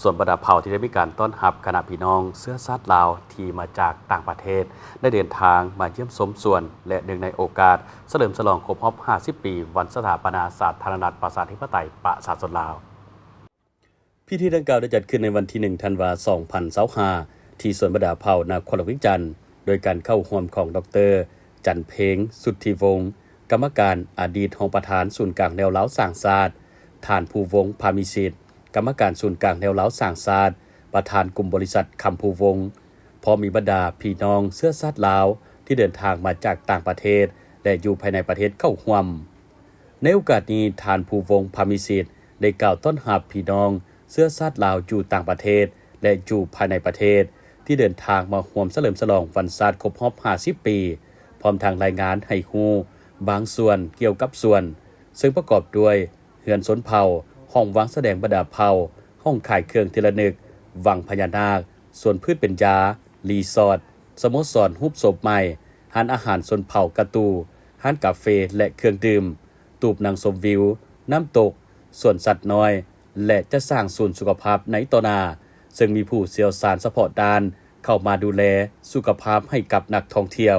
ສວນບັນດາເຜົ່າທີ່ໄດ້ມີການຕ້ອນຮັບຄະນະພີ່ນ້ອງເຊື້ອຊາດລາວທີ່ມາຈາກຕ່າງປະເທດ ໄດ້ເດີນທາງມາຢ້ຽມຊົມສວນ ແລະ ເນື່ອງໃນໂອກາດສະເຫຼີມສະຫຼອງຄົບຮອບຫ້າສິບປີວັນສະຖາປະນາສາທາລະນະລັດປະຊາທິປະໄຕປະຊາຊົນລາວ. ພິທີດັ່ງກ່າວໄດ້ຈັດຂຶ້ນໃນວັນທີໜຶ່ງ ທັນວາ ສອງພັນຊາວຫ້າ ທີ່ສວນບັນດາເຜົ່ານະຄອນຫຼວງວຽງຈັນ ໂດຍການເຂົ້າຮ່ວມຂອງ ດອກເຕີ ຈັນເພັງ ສຸດທິວົງ ກຳມະການ ອະດີດຮອງປະທານສູນກາງແນວລາວສ້າງຊາດ, ທ່ານ ພູວົງ ພາມີສິດ ກຳມະການສູນກາງແນວລາວສ້າງຊາດ, ປະທານກຸ່ມບໍລິສັດຄຳພູວົງ ພ້ອມມີບັນດາພີ່ນ້ອງເຊື້ອຊາດລາວທີ່ເດີນທາງມາຈາກຕ່າງປະເທດ ແລະ ຢູ່ພາຍໃນປະເທດເຂົ້າຮ່ວມ. ໃນໂອກາດນີ້, ທ່ານ ພູວົງ ພາມີສິດ ໄດ້ກ່າວຕ້ອນຮັບພີ່ນ້ອງເຊື້ອຊາດລາວຢູ່ຕ່າງປະເທດ ແລະ ຢູ່ພາຍໃນປະເທດ ທີ່ເດີນທາງມາຮ່ວມສະເຫຼີມສະຫຼອງວັນຊາດຄົບຮອບຫ້າສິບປີ, ພ້ອມທັງລາຍງານໃຫ້ຮູ້ບາງສ່ວນກ່ຽວກັບສວນ, ເຊິ່ງປະກອບດ້ວຍ ເຮືອນຊົນເຜົ່າ, ຫ້ອງວາງສະແດງບັນດາເຜົ່າ, ຫ້ອງຂາຍເຄື່ອງທີ່ລະນຶກ, ວັງພະຍານາກ, ສວນພືດເປັນຢາ, ຣີສອດ, ສະໂມສອນຮູບໂສມໃໝ່, ຮ້ານອາຫານຊົນເຜົ່າກະຕູ, ຮ້ານກາເຟ ແລະ ເຄື່ອງດື່ມ, ຕູບນັ່ງຊົມວິວ, ນ້ຳຕົກ, ສວນສັດນ້ອຍ ແລະ ຈະສ້າງສູນສຸຂະພາບໃນຕໍ່ໜ້າ, ເຊິ່ງມີຜູ້ຊ່ຽວຊານສະເພາະດ້ານເຂົ້າມາດູແລສຸຂະພາບໃຫ້ກັບນັກທ່ອງທ່ຽວ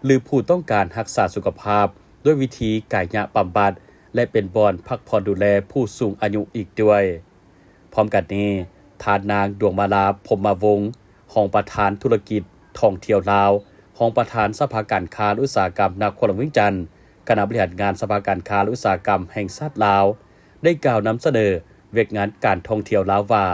ຫຼື ຜູ້ຕ້ອງການຮັກສາສຸຂະພາບດ້ວຍວິທີກາຍະບຳບັດ ແລະ ເປັນບ່ອນພັກຜ່ອນດູແລຜູ້ສູງອາຍຸອີກດ້ວຍ. ພ້ອມກັນນີ້, ທ່ານນາງ ດວງມາລາ ພົມມະວົງ ຮອງປະທານທຸລະກິດທ່ອງທ່ຽວລາວ, ຮອງປະທານສະພາການຄ້າ ແລະ ອຸດສາຫະກຳນະຄອນຫຼວງວຽງຈັນ, ຄະນະບໍລິຫານງານສະພາການຄ້າ ແລະ ອຸດສາຫະກຳແຫ່ງຊາດລາວ ໄດ້ກ່າວນຳສະເໜີວຽກງານການທ່ອງທ່ຽວລາວວ່າ,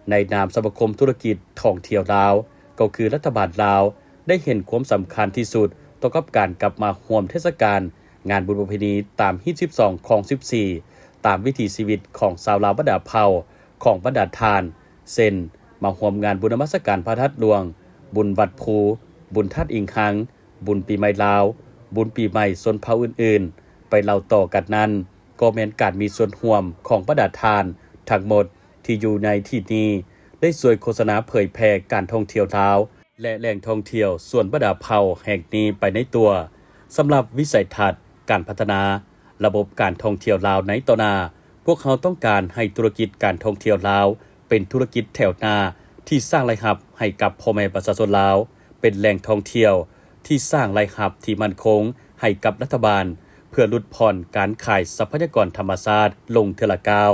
ໃນນາມສະມາຄົມທຸລະກິດທ່ອງທ່ຽວລາວ, ກໍຄືລັດຖະບານລາວ ໄດ້ເຫັນຄວາມສຳຄັນທີ່ສຸດຕໍ່ກັບການກັບມາຮ່ວມເທດສະການງານບຸນປະເພນີຕາມຮີດສິບສອງ ຄອງສິບສີ່ ຕາມວິຖີຊີວິດຂອງຊາວລາວບັນດາເຜົ່າ, ຂອງບັນດາທ່ານ, ເຊັ່ນ ມາຮ່ວມງານບຸນນະມັດສະການພະທາດຫຼວງ, ບຸນວັດພູ, ບຸນທາດອີງຮັງ, ບຸນປີໃໝ່ລາວ, ບຸນປີໃໝ່ຊົນເຜົ່າອື່ນໆ. ໄປເລົ່າຕໍ່ກັນນັ້ນ, ກໍແມ່ນການມີສ່ວນຮ່ວມຂອງບັນດາທ່ານທັງໝົດທີ່ຢູ່ໃນທີ່ນີ້ ໄດ້ຊ່ວຍໂຄສະນາເຜີຍແຜ່ການທ່ອງທ່ຽວລາວ ແລະ ແຫຼ່ງທ່ອງທ່ຽວສວນບັນດາເຜົ່າແຫ່ງນີ້ໄປໃນຕົວ. ສຳລັບວິໄສທັດການພັດທະນາລະບົບການທ່ອງທ່ຽວລາວໃນຕໍ່ໜ້າ, ພວກເຮົາຕ້ອງການໃຫ້ທຸລະກິດການທ່ອງທ່ຽວລາວເປັນທຸລະກິດແຖວໜ້າທີ່ສ້າງລາຍຮັບໃຫ້ກັບພໍ່ແມ່ປະຊາຊົນລາວ, ເປັນແຫຼ່ງທ່ອງທ່ຽວທີ່ສ້າງລາຍຮັບທີ່ໝັ້ນຄົງໃຫ້ກັບລັດຖະບານ ເພື່ອຫຼຸດຜ່ອນການຂາຍຊັບພະຍາກອນທຳມະຊາດລົງເທື່ອລະກ້າວ.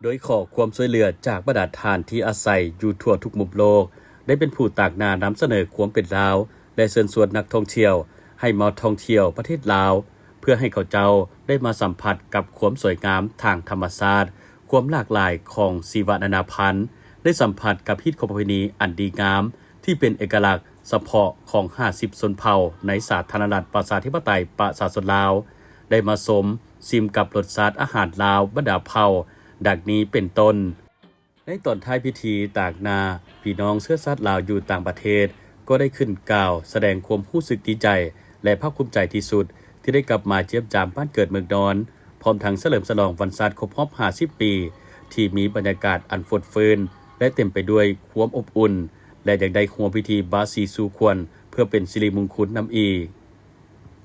ໂດຍຂໍຄວາມຊ່ວຍເຫຼືອຈາກບັນດາທ່ານທີ່ອາໄສຢູ່ທົ່ວທຸກມຸມໂລກ, ໄດ້ເປັນຜູ້ຕາງໜ້ານຳສະເໜີຄວາມເປັນລາວ ແລະ ເຊີນຊວນນັກທ່ອງທ່ຽວໃຫ້ມາທ່ອງທ່ຽວປະເທດລາວ, ເພື່ອໃຫ້ເຂົາເຈົ້າໄດ້ມາສຳຜັດກັບຄວາມສວຍງາມທາງທຳມະຊາດ, ຄວາມຫຼາກຫຼາຍຂອງຊີວະນານາພັນ, ໄດ້ສຳຜັດກັບຮີດຄອງປະເພນີອັນດີງາມ ທີ່ເປັນເອກະລັກສະເພາະຂອງຫ້າສິບຊົນເຜົ່າໃນສາທາລະນະລັດປະຊາທິປະໄຕປະຊາຊົນລາວ, ໄດ້ມາຊົມຊິມກັບລົດຊາດອາຫານລາວບັນດາເຜົ່າ ດັ່ງນີ້ເປັນຕົ້ນ. ໃນຕອນທ້າຍພິທີ, ຕາງໜ້າພີ່ນ້ອງເຊື້ອຊາດລາວຢູ່ຕ່າງປະເທດ ກໍໄດ້ຂຶ້ນກ່າວສະແດງຄວາມຮູ້ສຶກດີໃຈ ແລະ ພາກພູມໃຈທີ່ສຸດ ທີ່ໄດ້ກັບມາຢ້ຽມຢາມບ້ານເກີດເມືອງນອນ, ພ້ອມທັງສະເຫຼີມສະຫຼອງວັນຊາດຄົບຮອບຫ້າສິບປີ ທີ່ມີບັນຍາກາດອັນຟົດຟື້ນ ແລະ ເຕັມໄປດ້ວຍຄວາມອົບອຸ່ນ ແລະ ຍັງໄດ້ຮ່ວມພິທີບາສີສູ່ຂວັນ ເພື່ອເປັນສິລິມຸງຄຸນນຳອີກ.